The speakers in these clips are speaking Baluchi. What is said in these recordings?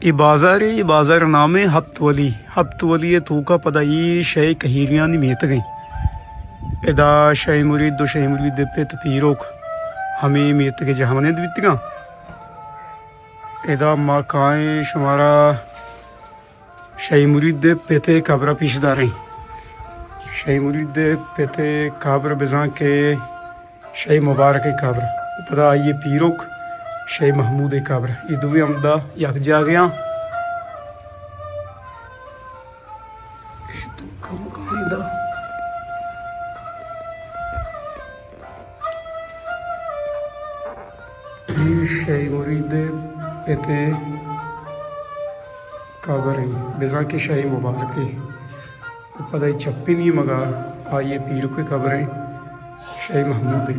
اے بازارے، اے بازار نام ایں ہپت ولی۔ ہپت ولی ءِ توکا پدا اے شے کہیریانی میتگ ایں۔ ادا شے مرید و شے مرید ءِ پت پیروک ہمے میتگ ءِ جہمنند بیتگاں۔ ادا ما کائیں شمارا شے مرید ءِ پت ءِ قبر ءَ پیش داریں۔ شے مرید ءِ پت ءِ قبر بزاں کہ شے مبارک ءِ قبر، پدا آئی ءِ پیروک شے محمود ءِ قبر، اے دوئیں ہمدا یک جاگہ آں۔ اے شے مرید ءِ پت ءِ قبر ایں، بزاں کہ شے مبارک ءِ۔ پدا اے چپی نیمگا آئی ءِ پیرک ءِ قبر ایں، شے محمود ءِ۔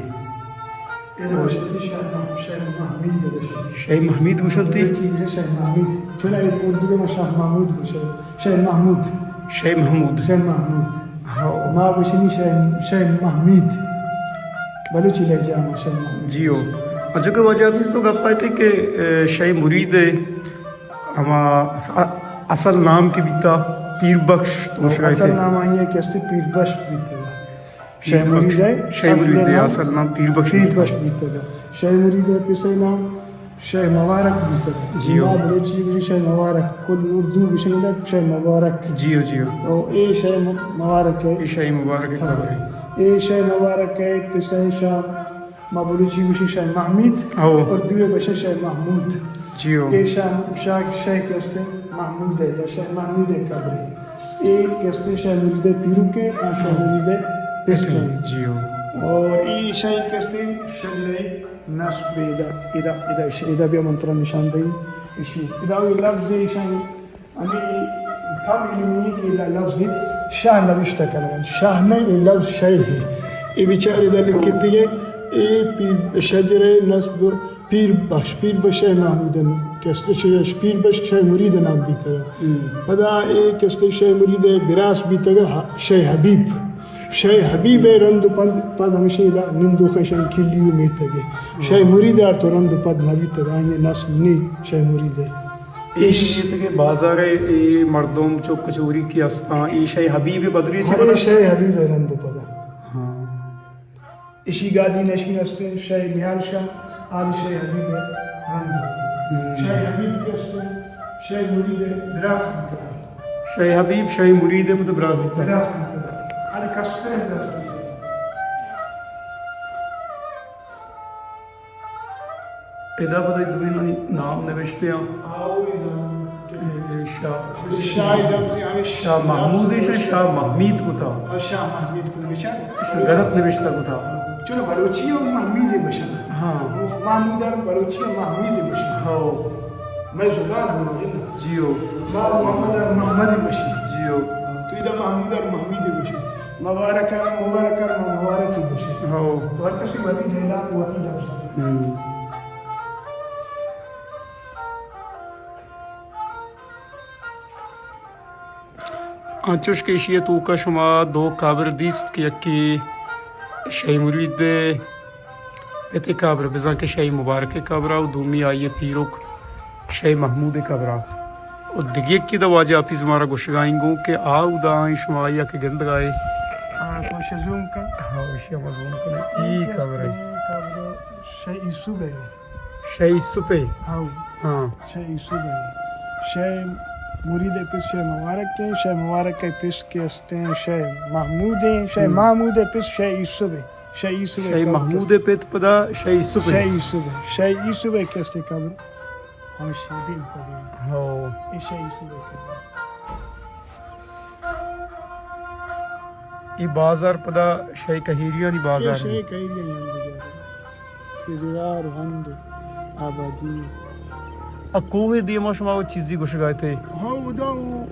اے گوشنتی شے مح-، شے محمید گوشنتی۔ شے محمید گوشنتی؟ بلوچی گوشنت شے محمید۔ چونا اے اردو ءَ ما شاہ محمود گوشیں۔ شے محمود۔ شے محمود۔ شے محمود۔ ہو۔ ما گوشنی شے، شے محمید۔ بلوچی لہجہ ءَ ما شے محمود۔ جی ہو۔ انچو کہ واجہ حفیظ تو گپ ءَ کہ، کہ، اے، شے مرید ءِ ہما اص-، اصل نام کہ بیتا پیر بخش، تو ہو، شاید اصل نام آئی ءِ کہ است پیر بخش بیتا۔ شے مرید ءِ شے مرید ءِ اصل نام، اصل نام پیر بخش پیر بیتا۔ بخش بیتا۔ شے مرید ءِ پس ءِ نام شے مبارک بیتا۔ جی ہو۔ ما بلوچی گوشی شے مبارک، کل اردو گوشی شے مبارک۔ جی ہو، جی ہو۔ تو اے شے م-، مبارک ءِ۔ اے شے مبارک ءِ قبر ایں۔ اے شے مبارک ءِ پس ءِ شاہ ما بلوچی گوشی شے محمید، ہو۔ اردو ءَ گوشی شے محمود۔ جی ہو۔ اے شاہ، شاہ، شے کہ است محمود ءِ یا شے محمود ءِ قبر ایں۔ اے کہ است شے مرید ءِ پیروک ایں، آ شے مرید ءِ پس ایں۔ جی ہو۔ اور اے شے کہ است شجرہ نسب ادا، ادا، ادا، ادا بیا من ترا نشان دئی۔ اشی، ادا اے لفظ ایں شے ہمے کم علمی کہ ادا لفظ ایں، شاہ نوشتہ کنگ ءَ اَنت۔ شاہ نہ، اے لفظ شے ایں۔ اے بیچارے ادا لکھتگ ایں، اے پیر، شجرہ نسب پیر بخش، پیر بخش شے محمود ءِ کستے، شے، پیر بخش شے مرید ءِ نام بیتگ۔ ہم۔ پدا اے کستے شے مرید ءِ براس بیتگ، ہ-، شے حبیب۔ شے حبیب ءِ رند و پد، پد ہمیشی ادا نندوخیں شے کلی و میتگ ءَ۔ شے مرید ءَ تو رند و پد نہ بیتگ، آئی ءِ نسل نی شے مرید ءِ۔ اے ایش۔ میتگ ءِ بازار ءَ اے مردم چک چوری کہ استاں، اے شے حبیب ءِ بدری چہ ہر پدا؟ شے حبیب ءِ رند و پدا۔ ہاں۔ اشی گادی نشین استیں شے نیال شاہ، آل شے حبیب ءِ رند۔ ہم۔ شے حبیب کہ استیں، شے مرید ءِ براس بیتگ۔ شے حبیب، شے مرید ءِ پت براس بیتگ۔ براس بیتگ۔ آل کستریں براس بیتگ۔ ادا پدا اے دوئینانی نام نبشتہ آں۔ آؤ، ادا۔ اے، اے شاہ۔ شاہ، ادا، ہمیں شاہ محمود ایں، شاہ، شاہ محمید کتا۔ آ، شاہ محمید کتا، بچار۔ اس نے غلط نبشتہ کتا۔ چلو، بلوچی ءَ محمید گوشن۔ ہاں۔ محمود ءَ بلوچی ءَ محمید گوشن۔ ہاں۔ مئے زبان ہمے وڑ ایں۔ جی ہو۔ ما محمد ءَ محمد گوشن۔ جی ہو۔ تو ادا محمود ءَ محمید گوشن۔ مبارک ءَ مبارک ءَ مبارک گوشن۔ ہاں۔ تو ہر کسی وتی ڈیلاگ، وتی لفظ۔ ہم۔ انچوش کہ ایشی ءِ توکا شما دو قبر دیست کہ یکے شے مرید ءِ پت ءِ قبر، بزاں کہ شے مبارک ءِ قبر ءَ، و دومی آئی ءِ پیروک شے محمود ءِ قبر ءَ۔ و دگہ یکے دا واجہ حفیظ مارا گوشگا ایں گوں کہ آ اودا ایں، شما آئی ءَ کہ گندگا ئے۔ آ، تو شے زوم کن۔ ہاں، ایشی ءَ ما زوم کن۔ اے قبر ایں۔ قبر شے یوسف ءِ۔ شے یوسف ءِ؟ ہاؤ۔ ہاں۔ شے یوسف ءِ۔ شے مرید ءِ پس شے مبارک ایں، شے مبارک ءِ پس کہ استیں شے محمود ایں، شے ہم۔ محمود ءِ پس شے یوسف ءِ۔ شے یوسف ءِ شے قبر محمود ءِ پت پدا شے یوسف ءِ۔ شے یوسف ءِ۔ شے یوسف ءِ کہ استیں قبر۔ ہاں، شے دیم پہ دیم۔ ہاؤ۔ اے شے یوسف ءِ قبر۔ اے بازار پدا شے کہیریانی بازار ایں۔ شے کہیریانی ہند ایں۔ اے دیوار و ہند آبادی۔ آ کوہ ءِ دیما شما او چیزی گوشگا اتے؟ ہاں، اودا او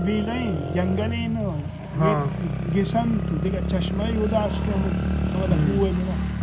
بیلہ ایں، جنگل ایں نا۔ ہاں۔ گس اَنت، دگہ چشمہ اے اودا است، ہمودا کوہ ءِ دیما۔